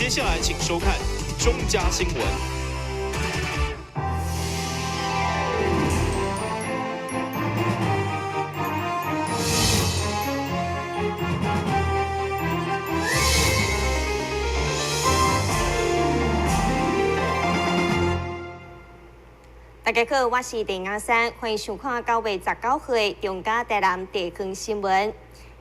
接下來請收看中嘉新聞。大家好，我是鄭雅珊，歡迎收看9月19號的中嘉台南地方新聞。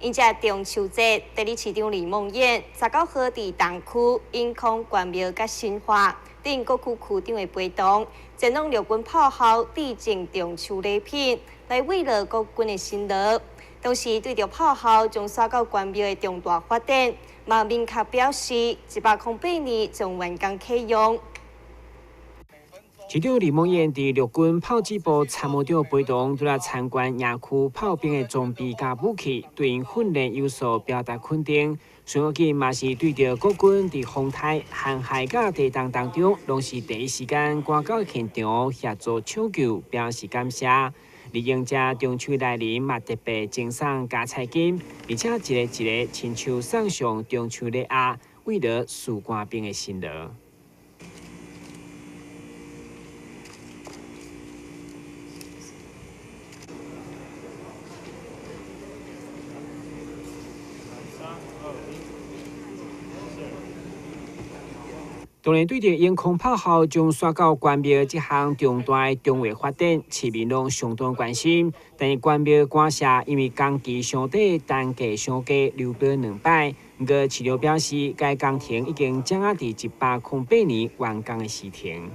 迎接中秋節，代理市長李孟諺19號佇東區永康關廟佮新化等各區區長的陪同，前往陸軍炮校致贈中秋禮品，來慰勞國軍的辛勞。同時，對著炮校將徙到關廟的重大發展，嘛明確表示，108年將完工啟用。市長李孟諺佇陸軍炮擊部參謀長陪同，拄來參觀營區炮兵的裝備佮武器，對𪜶訓練有素表達肯定。孫國錦嘛是對著國軍佇風颱、旱害佮地動當中，攏是第一時間趕到現場協助搶救，表示感謝。而迎接中秋來臨，嘛特別贈送加菜金，而且一个一个親手送上中秋禮盒，慰勞士官兵的辛勞。當然，對著永康炮校將徙到關廟這項重大的重劃發展，市民攏相當關心。但是關廟官舍因為工期傷短，單價傷低，流標兩擺。毋過市長表示，該工程已經掌握佇108年完工的時程。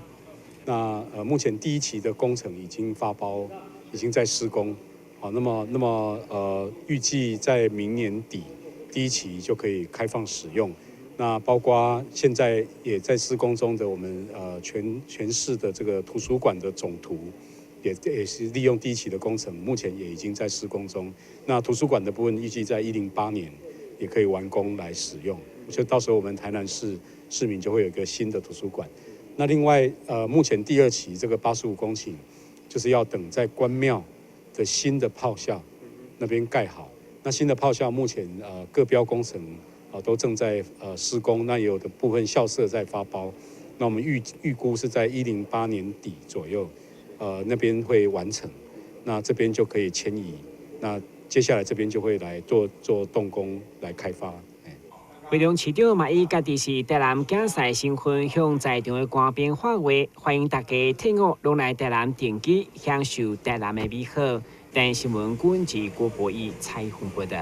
那目前第一期的工程已經發包，已經在施工。好，那麼預計在明年底第一期就可以開放使用。那包括現在也在施工中的我們全市的這個圖書館的總圖，也是利用第一期的工程，目前也已經在施工中。那圖書館的部分預計在108年也可以完工來使用，所以到時候我們台南市市民就會有一個新的圖書館。那另外目前第二期這個85公頃，就是要等在關廟的新的炮校那邊蓋好。那新的炮校目前各標工程都正在施工，那有的部分校舍在發包，那我們預估是在108年底左右，那邊會完成，那這邊就可以遷移，那接下來這邊就會來做動工來開發。高雄市長嘛以家己是台南競賽身份向在場的官兵發話，歡迎大家退伍攏來台南定居，享受台南的美好。台新聞郭文吉、郭博義採訪報導。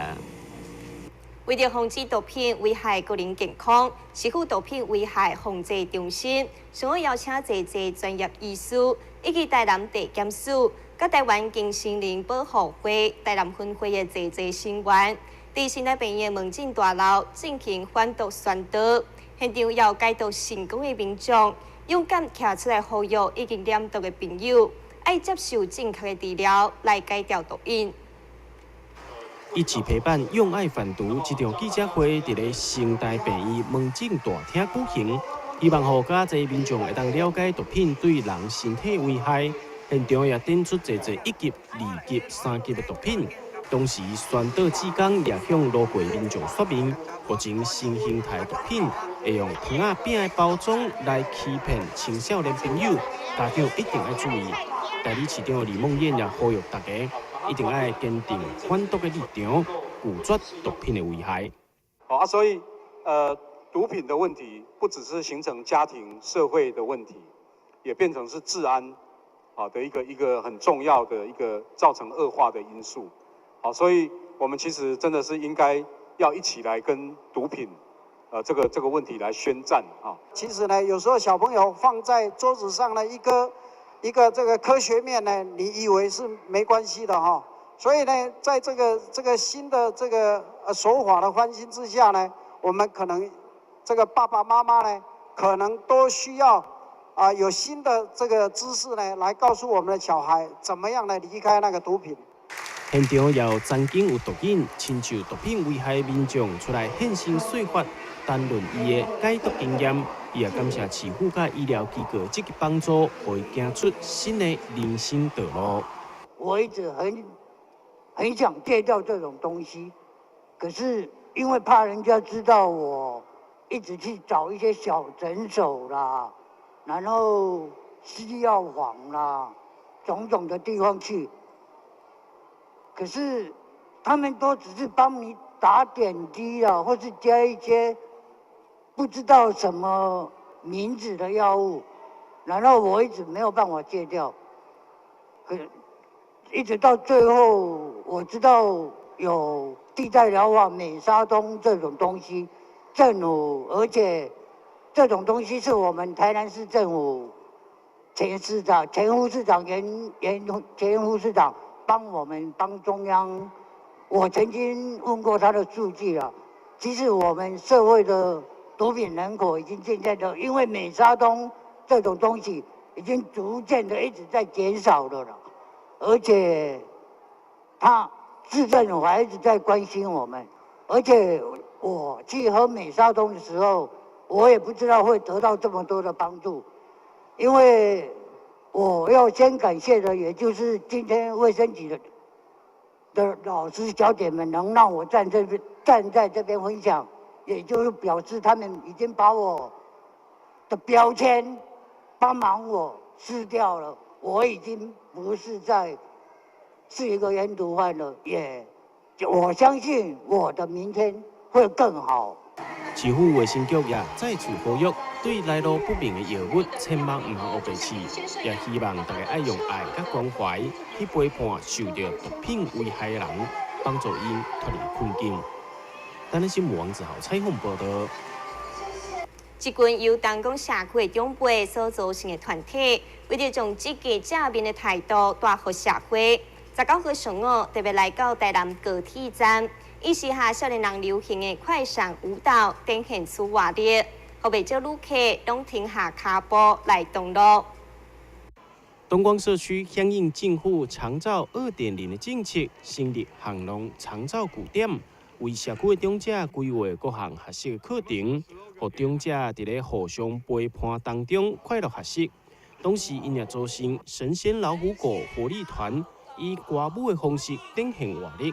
為著防止毒品危害個人健康，市府毒品危害防治中心想欲邀請濟濟專業醫師，以及台南地檢署、佮台灣更生人保護會台南分會的濟濟成員，佇新大病院門診大樓進行反毒宣導。現場有戒毒成功的民眾，勇敢徛出來呼籲已經染毒的朋友，愛接受正確的治療來戒掉毒癮。一起陪伴，用愛反毒。這場記者會佇咧成大病院門診大廳舉行，希望予較濟民眾會當了解毒品對人身體危害。現場也展出濟濟一級、二級、三級的毒品。同時，宣導志工也向路過民眾說明，目前新形態毒品會用糖仔餅的包裝來欺騙青少年朋友，家長一定愛注意。代理市長李孟諺也呼籲大家，一定愛堅定反毒的立場，拒絕毒品的危害。好啊，所以毒品的問題不只是形成家庭、社會的問題，也變成是治安的一個很重要的一個造成惡化的因素。好，所以我們其實真的是應該要一起來跟毒品，這個問題來宣戰啊。其實呢，有時候小朋友放在桌子上的一個這個科學麵呢，你以為是沒關係的哈，所以呢，在這個新的這個手法的翻新之下呢，我們可能這個爸爸媽媽呢，可能都需要有新的這個知識呢，來告訴我們的小孩怎麼樣來離開那個毒品。現場也有曾經有毒癮、親受毒品危害的民眾出來現身說法，談論伊的戒毒經驗。伊也感謝市府佮醫療機構積極幫助，予伊行出新的人生道路。我一直很想戒掉這種東西，可是因為怕人家知道我一直去找一些小診所啦，然後西藥房啦，種種的地方去。可是他們都只是幫你打點滴啦，或是加一些不知道什麼名字的藥物，然後我一直沒有辦法戒掉。可一直到最後，我知道有替代療法美沙酮這種東西，政府而且這種東西是我們台南市政府前市長、前副市長嚴嚴前副市長幫我們幫中央。我曾經問過他的數據啊，其實我們社會的毒品人口已經漸漸的，因為美沙酮這種東西已經逐漸的一直在減少了啦，而且他市政府還一直在關心我們，而且我去喝美沙酮的時候，我也不知道會得到這麼多的幫助，因為我要先感謝的，也就是今天衛生局的老師小姐們能讓我站在這邊分享，也就是表示他們已經把我的標籤幫忙我撕掉了，我已經不是在是一個煙毒犯了，也我相信我的明天會更好。市府衛生局也再次呼籲，對來路不明的藥物千萬毋通烏白試，也希望大家愛用愛佮關懷去陪伴受著毒品危害的人，幫助𪜶脫離困境。台南新聞王子豪採訪報導。這群由東光社區的長輩所組成的團體，為著將積極正面的態度帶予社會，19號上午特別來到台南高鐵站，以時下少年人流行的快閃舞蹈展現出活力，予袂少旅客攏停下跤步來同樂。東光社區響應政府長照2.0的政策，成立巷弄長照據點，為社區的長者規劃各項學習的課程，予長者佇咧互相陪伴當中快樂學習。同時，𪜶也組成神仙老虎狗活力團，以歌舞的方式展現活力。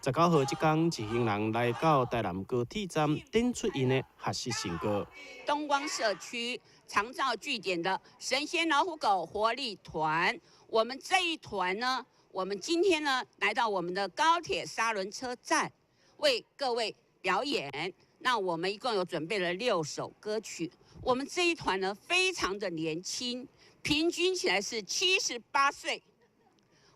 19號這工，一行人來到台南高鐵站，展出𪜶的學習成果。東光社區長照據點的神仙老虎狗活力團，我們這一團呢，我們今天呢來到我們的高鐵沙崙車站，為各位表演。那我們一共有準備了6首歌曲。我們這一團呢，非常的年輕，平均起來是78歲，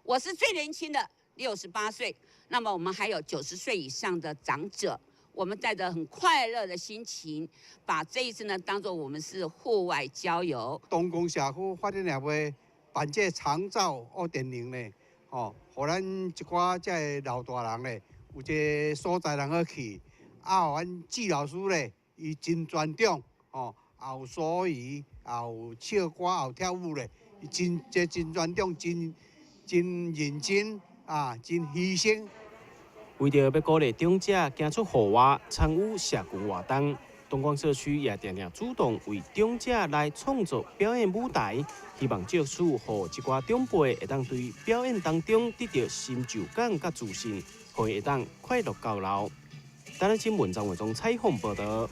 我是最年輕的68歲。那麼我們還有90歲以上的長者，我們帶着很快樂的心情，把這一次呢當做我們是戶外郊遊。東光社區發展協會辦這個長照2.0呢，吼，予咱一寡這个老大人咧，有一個所在通好去，啊，予阮紀老師咧，伊真專長，吼，也有手語，也有唱歌，也有跳舞咧，伊真這真專長，真真認真啊，真犧牲。為著欲鼓勵長者行出戶外參與社群活動，東光社區也定定主動為長者來創作表演舞台，希望藉此予這寡長輩會當對表演當中得著成就感佮自信，予𪜶會當快樂到老。台南新聞張偉忠採訪報導。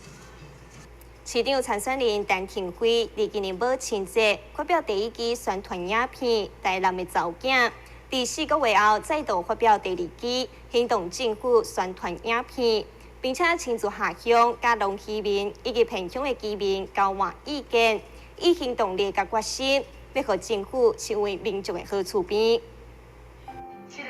市長參選人陳亭妃佇今年母親節發表第一支宣傳影片《台南的查某囝》。佇4個月後，再度發表第二支行動政府宣傳影片，並且親自下鄉佮龍漁民以及偏鄉的居民交換意見，以行動力佮決心，欲予政府成為民眾的好厝邊。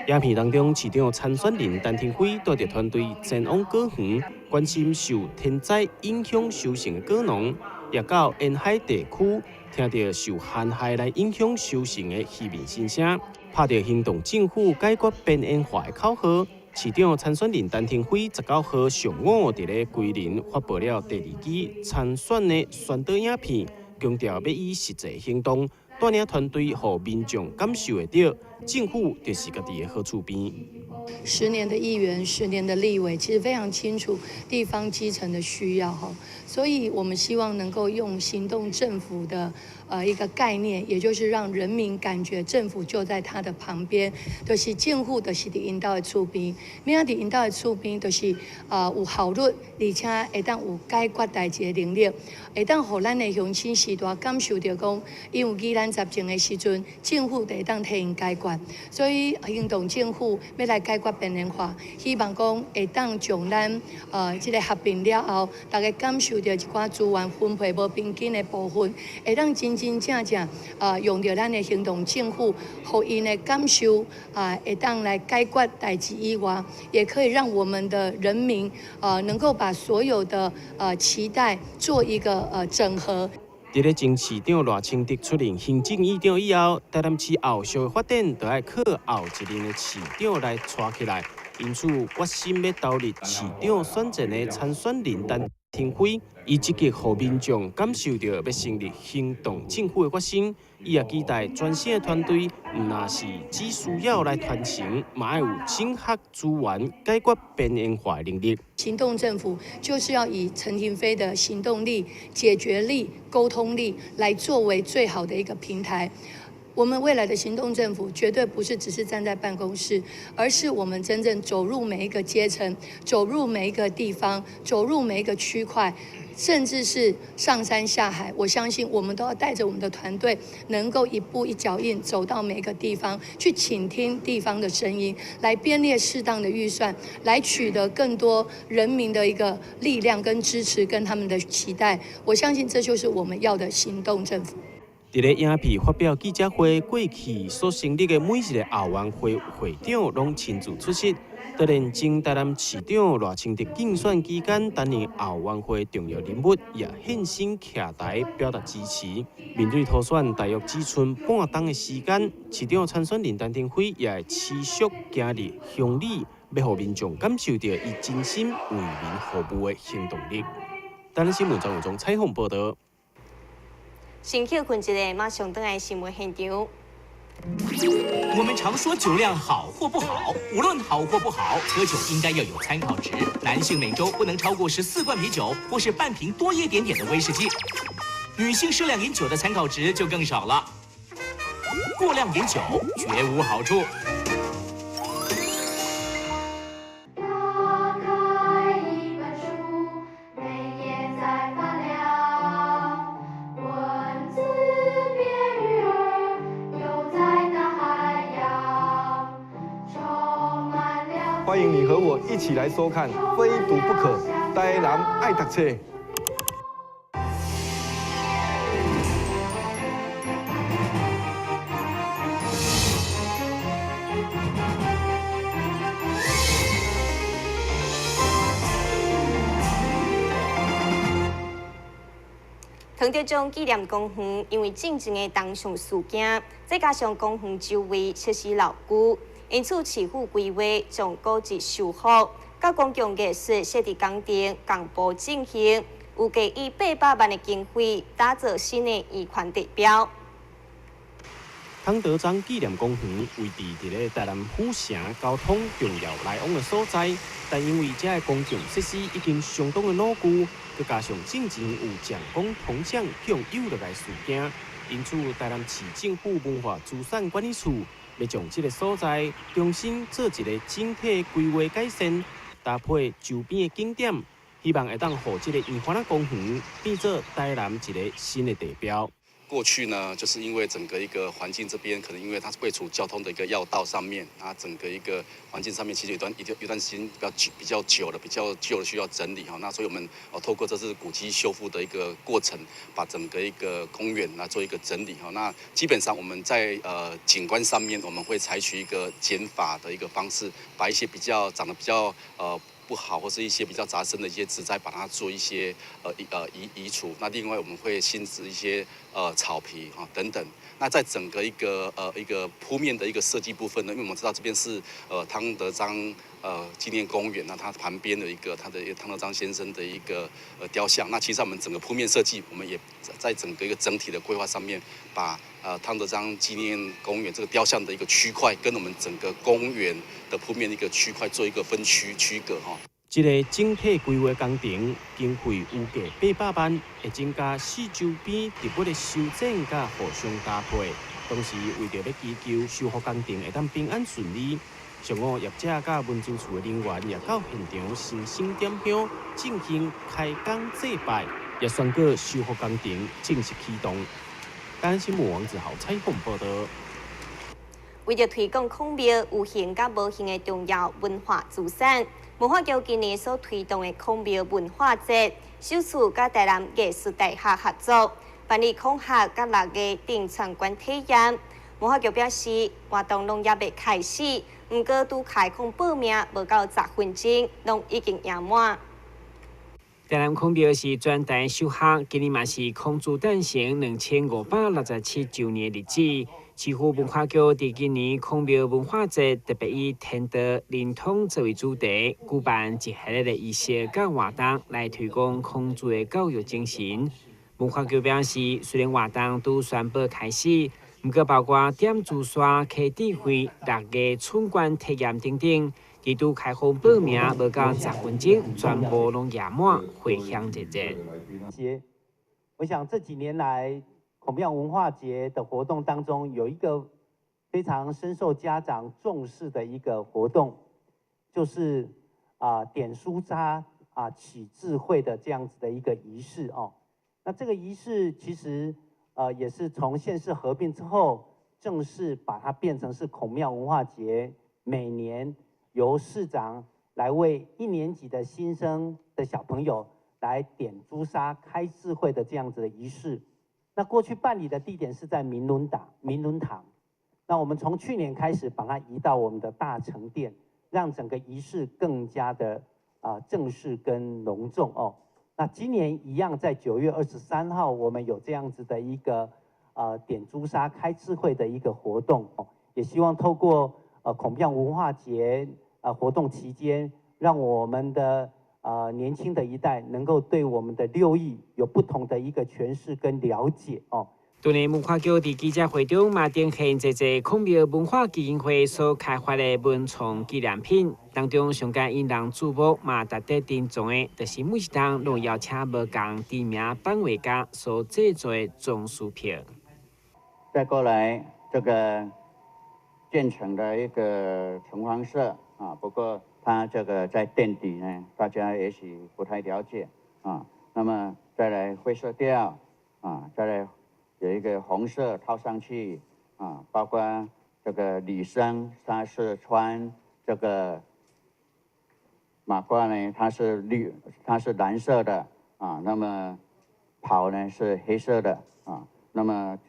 影片當中，市長參選人陳亭妃帶著團隊前往果園，關心受天災影響收成的果農，也到沿海地區聽著受旱害來影響收成的漁民心聲，拍著行動政府解決邊緣化的口號。市長參選人陳亭妃19號上午佇咧歸仁發布了第二支參選的宣導影片，強調欲以實際行動帶領團隊，予民眾感受會著政府就是家己的好厝邊。10年的議員，10年的立委，其實非常清楚地方基層的需要哈，所以我們希望能夠用行動政府的一個概念，也就是讓人民感覺政府就在他的旁邊，就是政府就是佇𪜶兜的厝邊，欲按佇𪜶兜的厝邊，就是有效率，而且會當有解決代誌的能力，會當予咱的鄉親序大感受著講，𪜶有疑難雜症的時陣，政府就會當替𪜶解決。所以行動政府欲來解決邊緣化，希望講會當將咱這個合併了後，大家感受著一寡資源分配無平均的部分，會當真真正正用著咱的行動政府，予𪜶的感受啊，會當來解決代誌以外，也可以讓我們的人民能夠把所有的期待做一個整合。佇咧前市長賴清德出任行政院長以後，台南市後續的發展就愛靠後一任的市長來帶起來。因此，決心欲投入市長選戰的參選人陳亭妃，伊積極予民眾感受著欲成立行動政府的決心。伊也期待全省的團隊，毋但是只需要來傳承，嘛愛有整合資源解決邊緣化的能力。行動政府就是要以陳亭妃的行動力、解決力、溝通力來作為最好的一個平台。我們未來的行動政府絕對不是只是站在辦公室，而是我們真正走入每一個階層，走入每一個地方，走入每一個區塊，甚至是上山下海。我相信我們都要帶着我們的團隊，能夠一步一腳印走到每個地方，去傾聽地方的聲音，來編列適當的預算，來取得更多人民的一個力量跟支持，跟他們的期待。我相信這就是我們要的行動政府。佇咧影片發表記者會，過去所成立的每一个後援會會長攏親自出席。當然，前台南市長賴清德競選期間擔任後援會重要人物，也現身徛台表達支持。面對初選大約只剩半冬的時間，市長參選人陳亭妃也會持續行入鄉里，欲予民眾感受著伊真心為民服務的行動力。台南新聞張永忠採訪報導。先歇睏一下，馬上轉來新聞現場。我們常說酒量好或不好，無論好或不好，喝酒應該要有參考值。男性每週不能超過14罐啤酒，或是半瓶多一點點的威士忌。女性適量飲酒的參考值就更少了。過量飲酒絕無好處。打開一本書，每頁在發亮，文字變魚兒，游在大海洋，充滿了。歡迎你和我一起來收看《非讀不可》，台南愛讀冊。湯德章紀念公園因為進前的銅像事件，再加上公園周圍設施老舊，因此市府規劃將古蹟修復，佮公共藝術設置工程同步進行，預計以800萬的經費打造新的圓環地標。湯德章紀念公園位置佇咧台南府城交通重要來往的所在，但因為遮的公共設施已經相當的老舊，閣加上進前有蔣公銅像共有落來事件，因此台南市政府文化資產管理處欲將這个所在重新做一个整體規劃改善，搭配周邊的景點，希望會當予這个圓環仔公園變做台南一个新的地標。過去呢，就是因為整個一個環境這邊，可能因為它是位處交通的一個要道上面，啊，整個一個環境上面其實有段時間比較久了，比較舊了需要整理哈。那所以我們哦透過這次古蹟修復的一個過程，把整個一個公園來做一個整理哈。那基本上我們在景觀上面，我們會採取一個減法的一個方式，把一些比較長得比較不好或是一些比較雜生的一些植栽，把它做一些移除。那另外我們會新植一些草皮哈等等。那在整個一個鋪面的一個設計部分呢，因為我們知道這邊是湯德章紀念公園，那它旁邊的一個他的一個湯德章先生的一個雕像。那其實我們整個鋪面設計，我們也在整個一個整體的規劃上面，把汤德章纪念公园这个雕像的一个区块，跟我们整个公园的铺面一个区块做一个分区区隔哈。這个整體規劃工程經費預計800萬，會增加四周邊植物的修剪佮互相搭配。同時為著欲祈求修復工程會當平安順利，上午業者佮文資處的人員也到現場神聖點香進行開工祭拜，也宣告修復工程正式啟動。台新聞王子豪採訪報道。為著推廣孔廟有形佮無形的重要文化資產，文化局今年所推動的孔廟文化節，首次佮台南藝術大學合作，辦理孔學佮六藝等參觀體驗。文化局表示，活動攏猶未開始，毋過拄開放報名，無到10分鐘，攏已經額滿。台南孔廟是全台首學，今年嘛是孔子誕生2567週年日子。市府文化局佇今年孔廟文化節特別以天道靈通作為主題，舉辦一系列的儀式佮活動來推廣孔子的教育精神。文化局表示，雖然活動拄宣布開始，毋過包括點朱砂、開智慧、六藝春觀體驗等等，佇拄開放報名無到10分鐘，全部攏額滿，迴響熱熱。我想這幾年來，孔廟文化節的活動當中，有一個非常深受家長重視的一個活動，就是點朱砂啟智慧的這樣子的一個儀式哦。那這個儀式其實也是從縣市合併之後，正式把它變成是孔廟文化節，每年由市長來為一年級的新生的小朋友來點朱砂開智慧的這樣子的儀式。那過去辦理的地點是在明倫堂，明倫堂。那我們從去年開始把它移到我們的大成殿，讓整個儀式更加的正式跟隆重哦。那今年一樣，在9月23號，我們有這樣子的一個點朱砂開智慧的一個活動哦，也希望透過孔廟文化節活動期間，讓我們的年輕的一代能夠對我們的六藝有不同的一個詮釋跟了解哦。當年文化局佇記者會中嘛呈現濟濟孔廟文化基金會所開發的文創紀念品，當中上蓋引人注目嘛值得珍藏的，就是每一冬攏邀請無仝知名版畫家所製作的裝飾品。再過來，這個建成的一個橙黃色啊，不過它這個在墊底呢，大家也許不太了解啊。那麼再來灰色調啊，再來有一個紅色套上去啊，包括這個女生她是穿這個馬褂呢，它是綠，它是藍色的啊。那麼袍呢是黑色的啊。那麼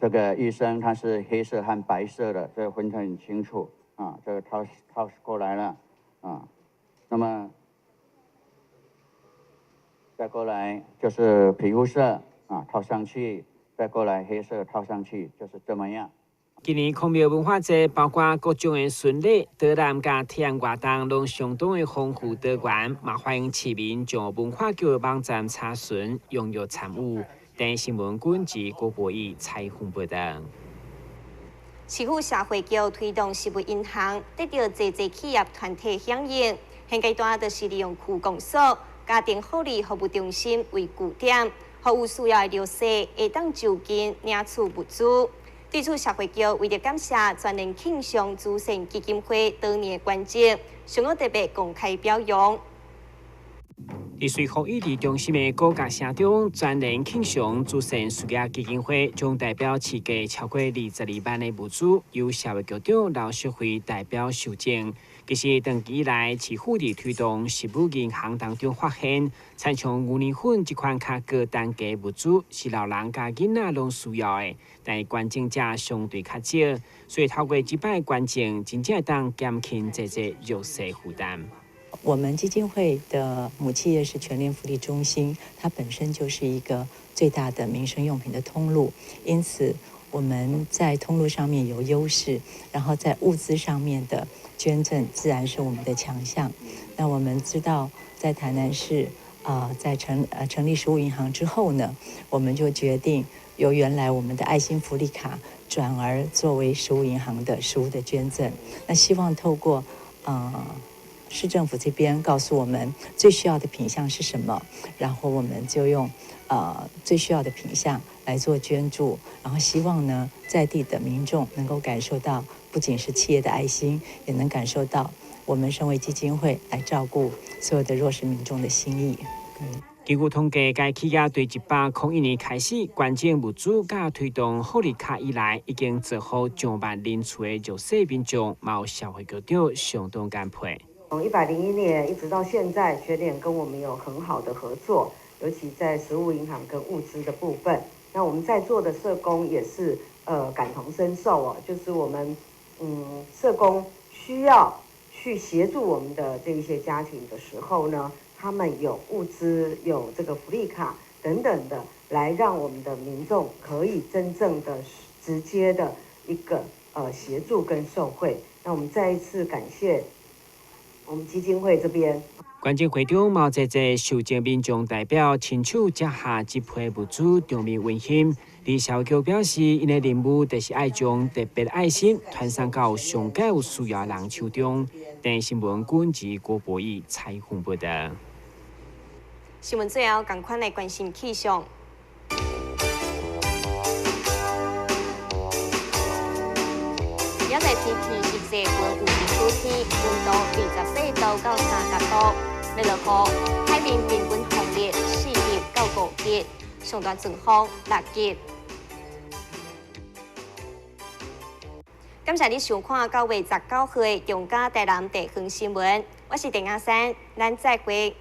這個醫生他是黑色和白色的，這個分得很清楚啊。這個套過來了啊。那麼再過來就是皮膚色啊，套上去，再過來黑色套上去，就是這麼樣。今年孔廟文化節包括各種的巡禮、導覽佮體驗活動，攏相當的豐富多元，嘛歡迎市民上文化局的網站查詢，踴躍參與。台視新聞軍及郭博義採訪報道。市府社會局推動食物銀行，得到濟濟企業團體響應。現階段就是利用區公所、家庭福利服務中心為據點，予有需要的弱勢會當就近領取物資。對此，社會局為著感謝全聯慶祥慈善基金會多年的捐贈，上午特別公開表揚。佇瑞福醫治中心的高架城中，全聯慶祥慈善事業基金會將代表市價超過22萬的物資，由社會局長劉淑慧代表受贈。其實長期以來，市府佇推動食物銀行當中發現，親像牛奶粉這款較高單價物資，是老人佮囡仔攏需要的，但捐贈者相對較少，所以透過這擺捐贈，真正會當減輕濟濟弱勢負擔。我們基金會的母企業是全聯福利中心，它本身就是一個最大的民生用品的通路，因此我們在通路上面有優勢，然後在物資上面的捐贈自然是我們的強項。那我們知道，在台南市在成立食物銀行之後呢，我們就決定由原來我們的愛心福利卡轉而作為食物銀行的食物的捐贈。那希望透過市政府這邊告訴我們最需要的品項是什麼，然後我們就用最需要的品項來做捐助，然後希望呢在地的民眾能夠感受到，不僅是企業的愛心，也能感受到我們身為基金會來照顧所有的弱勢民眾的心意。根據統計，該企業對101年開始捐贈物資，佮推動福利卡以來，已經造福上萬人次的弱勢民眾，嘛有社會局長相當感佩。從101年一直到現在，全聯跟我們有很好的合作，尤其在食物銀行跟物資的部分。那我們在座的社工也是感同身受哦，就是我們社工需要去協助我們的這一些家庭的時候呢，他們有物資、有這個福利卡等等的，來讓我們的民眾可以真正的直接的一個協助跟受惠。那我們再一次感謝我們基金會這邊。捐贈會中，嘛有濟受贈民眾代表親手接下這批物資，場面溫馨。李社局表示，𪜶的任務就是愛將特別愛心傳送到上蓋有需要人手中。電視新聞軍事郭博義採訪報道。新聞最後，仝款來關心氣象。今仔天氣實際溫有晴雨天，溫度28度到30度。欲落雨，海面平均風力4級到5級，上大陣風6級。感謝你收看9月19號的中嘉台南地方新聞，我是鄭阿珊，咱再會。